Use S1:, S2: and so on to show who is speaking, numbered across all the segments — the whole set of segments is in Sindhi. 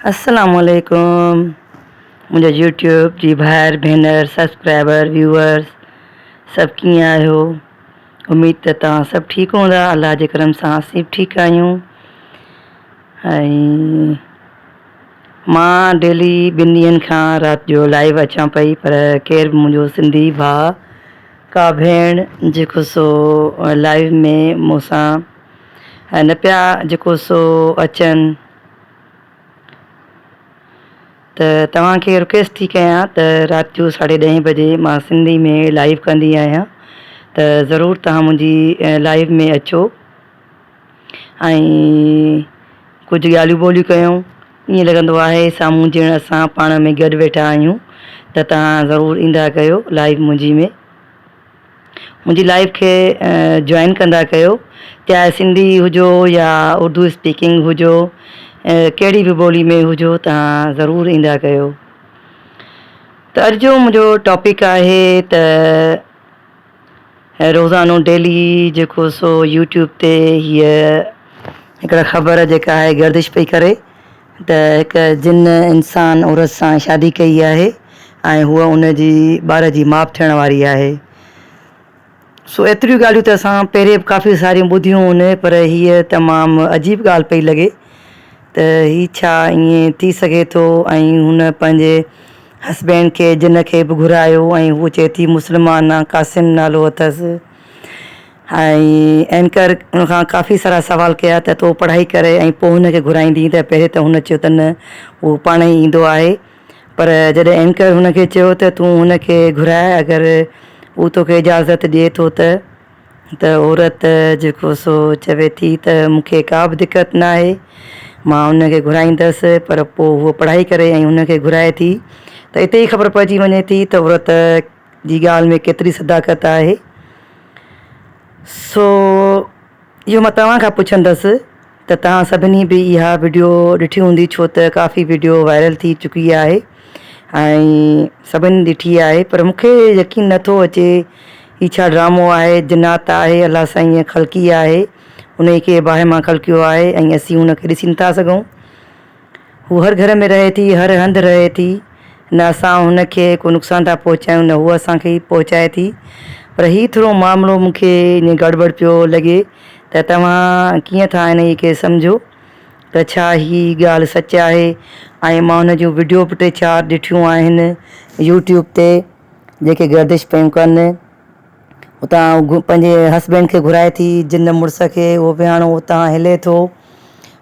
S1: السلام عليڪم منهنجا يوٽيوب جي ڀائر ڀينر سبسڪرائبر ويوئرس سڀ ڪيئن آهيو اميد ته توهان سڀ ٺيڪ هوندا الله جي ڪرم سان اسين به ٺيڪ آهيون ۽ مان ڊيلي ٻن ڏينهن کان رات جو لائيو اچان پئي پر ڪير به منهنجو سنڌي ڀاء ڪا ڀيڻ جيڪو سو لائيو ۾ مون سان نه پيا جيڪو سو اچن ته توهان کي رڪويسٽ ٿي ڪيان ته رات جو ساڍي ڏهين بجي مان سنڌي ۾ لائيو ڪندي آهيان ته ضرور توهان منهنجي لائيو ۾ اچو ۽ ڪجهه ڳالهيون ٻولهيون ڪيون ائين لڳندو آهي سامهون ڄڻ اسان پاڻ ۾ گڏ ويٺا آهيون ته توهان ضرور ايندا ڪيو لائيو منهنجي ۾. منهنجي لائيف کي جوائن ڪندا ڪيو چاهي سنڌي هجو يا اردو اسپيڪنگ هجو ڪهڙي به ٻولي ۾ هجو توهان ضرور ايندا ڪيو ته اڄ جو منهنجو ٽاپڪ آهي ته روزانو ڊيلي جيڪو سو يوٽيوب تي هيء هڪڙا خبر جيڪا آهي گردش پئي ڪري ته هڪ جن انسان عورت سان شادي ڪئي آهي ۽ هوء ان جي ٻار جي ماء به ٿيڻ واري آهي. سو ايتريون ڳالهيون ته اسان پهرين به ڪافي ساريون ٻڌيون هن پر هيء تمام عجيب ڳالهه پئي لڳي ته هي ڇا ائين ٿي سگهي ٿو ۽ هن پنهنجي هسبينڊ کي جن کي به گهرايو ۽ هوء چئي ٿي مسلمان آ قاسم نالو اٿس. ۽ اينڪر ان کان ڪافي سارا سوال ڪيا ته تو پڙهائي ڪري ۽ پوء هن کي گهرائيندين ته پهرين ته هن چيو ته نه هو پاڻ ئي ايندو آهي پر جڏهن اينڪر هن کي چيو ته تون هن کي گهراء اگر هو توکي اجازت ڏئي ٿو ته ته عورت جيڪو سو چوي ٿي ته مون کي ڪا به دقت نه آهي مان هن کي گهرائيندس پر پوء هوء پڙهائي ڪري ۽ هن کي گهرائي ٿي ته اتي ئي خبر پئجي وڃي ٿي ته عورت جي ڳالهه ۾ ڪيتري صداقت آهي. سو اهو مان توهان کان پڇندس ته توهان سڀني به اها وڊيو ڏٺي هوندي ڇو ته ڪافي وڊيو وائرل ٿي چڪي آهي ۽ سڀني ڏٺي آهي پر مون کي يقين نٿو اچي هي ڇا ڊرامو آهي جنات آهي الله سائين خلقي آهي انهي کي باهه مان خلقيو آهي ۽ اسين ان کي ڏسي نٿا سگهون. هوء هر گهر ۾ رهي ٿي، هر هنڌ رهي ٿي. نه اسان هن کي ڪو نقصان ٿا پهچايون نه هوء اسان کي ئي پهچائي ٿي. پر هي ٿورو معاملو مون کي ائين گڙٻڙ پيو لڳي ته توهان ڪيئن ٿا انهيء کي سمجهو ته ڇا هي ڳالهه سچ آهي ۽ مان هن جون وڊيو به ٽي چار ڏٺيون آهن يوٽيوب تي جيڪي گردش پيون ڪن. اتان پنهنجي هسبينڊ کي گهرائي ٿي جن مڙس کي اهو ويهاڻو اتان هلي ٿو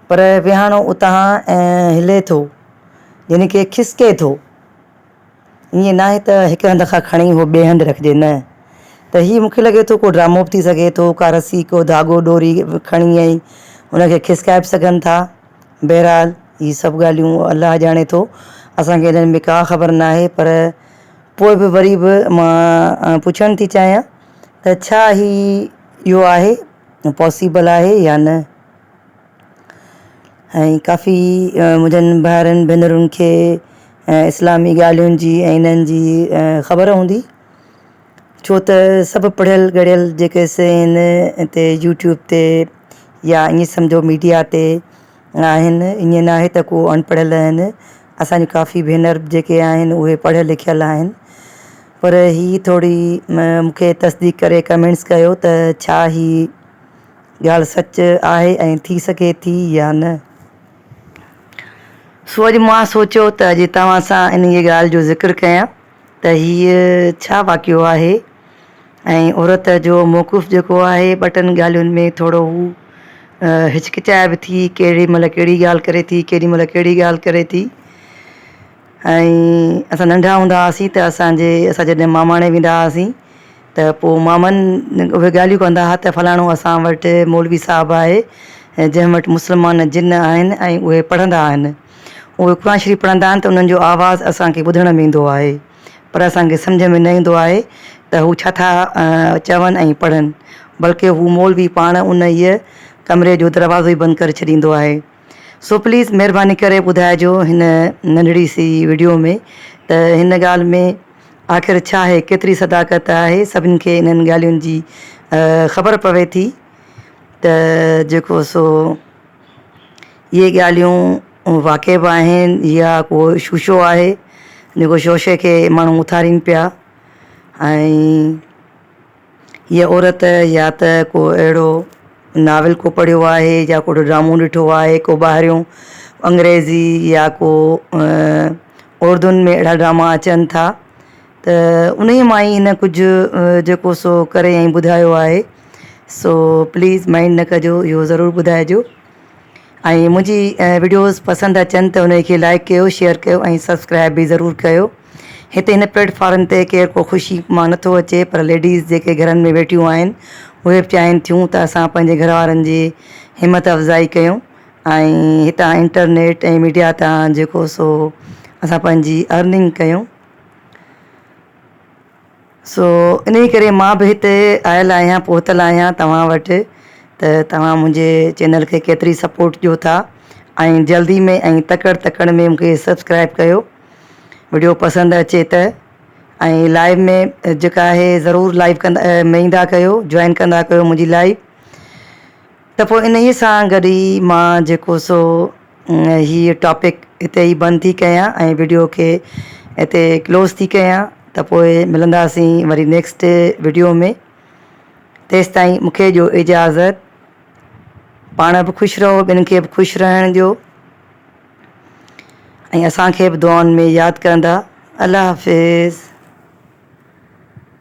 S1: پر ويهاڻو اتان هلي ٿو يعني ڪي کسڪي ٿو ائين ناهي ته هڪ هنڌ کان کڻي اهو ٻئي هنڌ رکجي نه ته هي مونکي لڳي ٿو ڪو ڊرامو به ٿي سگهي ٿو ڪا رسي ڪو ڌاڳو ڏوري کڻي ۽ ان کي کسڪائي به سگهن ٿا بهرحال هي سڀ ڳالهيون الله ڄاڻي ٿو اسانکي انهن ۾ ڪا خبر ناهي پر پوء به وري به مان پڇڻ ٿي چاهيان ته ڇا هي اهو آهي پاسيبل آهي يا نه ۽ ڪافي منهنجن ڀائرن ڀينرن کي اسلامي ڳالهين جي ۽ انهن جي خبر هوندي ڇو ته سڀ پڙهيل ڳڙهيل جيڪي سي آهن هتي يوٽيوب تي يا ائين سمجهو ميڊيا تي آهن ائين ناهي ته ڪو اڻ پڙهيل آهن اسان جون ڪافي ڀينر به جيڪي آهن اهي پڙهيل لکيل آهن پر هي ٿوري مون کي تصديق ڪري ڪمينٽس ڪيو ته ڇا هي ڳالهه سچ آهي ۽ ٿي سگهي ٿي يا نه. سو اڄ مان سوچيو ته اڄ توهان سان انهيء ڳالهه جو ذڪر ڪيان ته هيء ڇا واقعو آهي ۽ عورت جو موقف جيڪو آهي ٻه ٽن ڳالهين ۾ ٿورو هو هچڪچائي به ٿي ڪهڙي مهل ڪهڙي ڳالهه ڪري ٿي ڪيڏي مهل ڪهڙي ڳالهه ڪري ٿي ۽ اسان ننڍا هوندا هئاسين ته اسانجي اسان جڏهن ماماڻي ويندا هئاسين ته پوء مامن اهي ڳالهيون ڪندا هئا ته فلاڻو اسان وٽ مولوي صاحب آهي جنهن وٽ مسلمان جن آهن ۽ اهي پڙهندا آهن اهي قرآن شريف پڙهندا آهن ته انهن جو آواز اسان کي ٻڌڻ ۾ ايندو آهي پر اسان کي سمجهه ۾ نه ايندو آهي ته هو ڇا ٿا چون ۽ پڙهن بلڪه هو مولوي پاڻ انهيء ڪمري جو دروازو ئي بند ڪري ڇڏيندو آهي سو پليز مهرباني ڪري ٻڌائجو هن ننڍڙي سي وڊيو ۾ ته هن ڳالهه ۾ آخر ڇا آهي ڪيتري صداقت آهي سڀني کي انهن ڳالهين جي خبر پوي ٿي ته جيڪو سو اهي ڳالهيون واقف آهن يا ڪو شوشو آهي جيڪو شوشي کي ماڻهو اٿارين پيا ۽ هيء عورت يا ته ڪو اهڙو ناول ڪو پڙهيو آهي يا ڪو ڊرامو ڏٺو آهي ڪو ٻاهريون انگريزي يا ڪو اردن ۾ اهڙا ڊراما اچن ٿا ته انهيء مان ئي هن ڪجهه جيڪو سو ڪري ۽ ٻڌايو آهي سو پليز مائنڊ نه ڪجو اهو ضرور ٻڌائجو ۽ منهنجي وڊيوز پسند اچن ته انهي کي لائڪ ڪيو شيئر ڪيو ۽ سبسڪرائب به ضرور ڪيو هتي هن پليٽ فارم تي ڪير ڪو خوشي مان نٿو اچي پر ليڊيز جيڪي گهرن ۾ ويٺيون آهن اهي به چاهين ٿيون ته اسان پنهنجي گهر وارن جي همت افزائي ڪيون ۽ هتان انٽرنيٽ ۽ ميڊيا تان جيڪو سو اسان پنهنجي ارننگ ڪيون سو انهي ڪري مان به هتي آيل آهيان پهتل آهيان توهان وٽ ته توهان منهنجي چينل کي ڪيتري سپورٽ ڏيو ٿا ۽ جلدي ۾ ۽ تڪڙ تڪڙ ۾ مونکي سبسڪرائب ڪيو وڊيو پسند اچي ته ۽ لائيو ۾ جيڪا آهي ضرور لائيو ڪندا ۾ ايندا ڪيو جوائن ڪندا ڪيو منهنجي لائيو ته پوء انهيء سان گڏ ئي مان جيڪو سو هيء ٽاپڪ هتي ئي بند ٿي ڪيان ۽ وڊيو کي هتي ڪلوز ٿي ڪيان ته پوء ملنداسين وري نيڪسٽ وڊيو ۾ تيستائين مون کي ڏيو اجازت پاڻ به خوش رهو ٻين کي به خوش رهڻ ڏيو ۽ اسان کي به دعائن ۾ ياد ڪندا الله حافظ.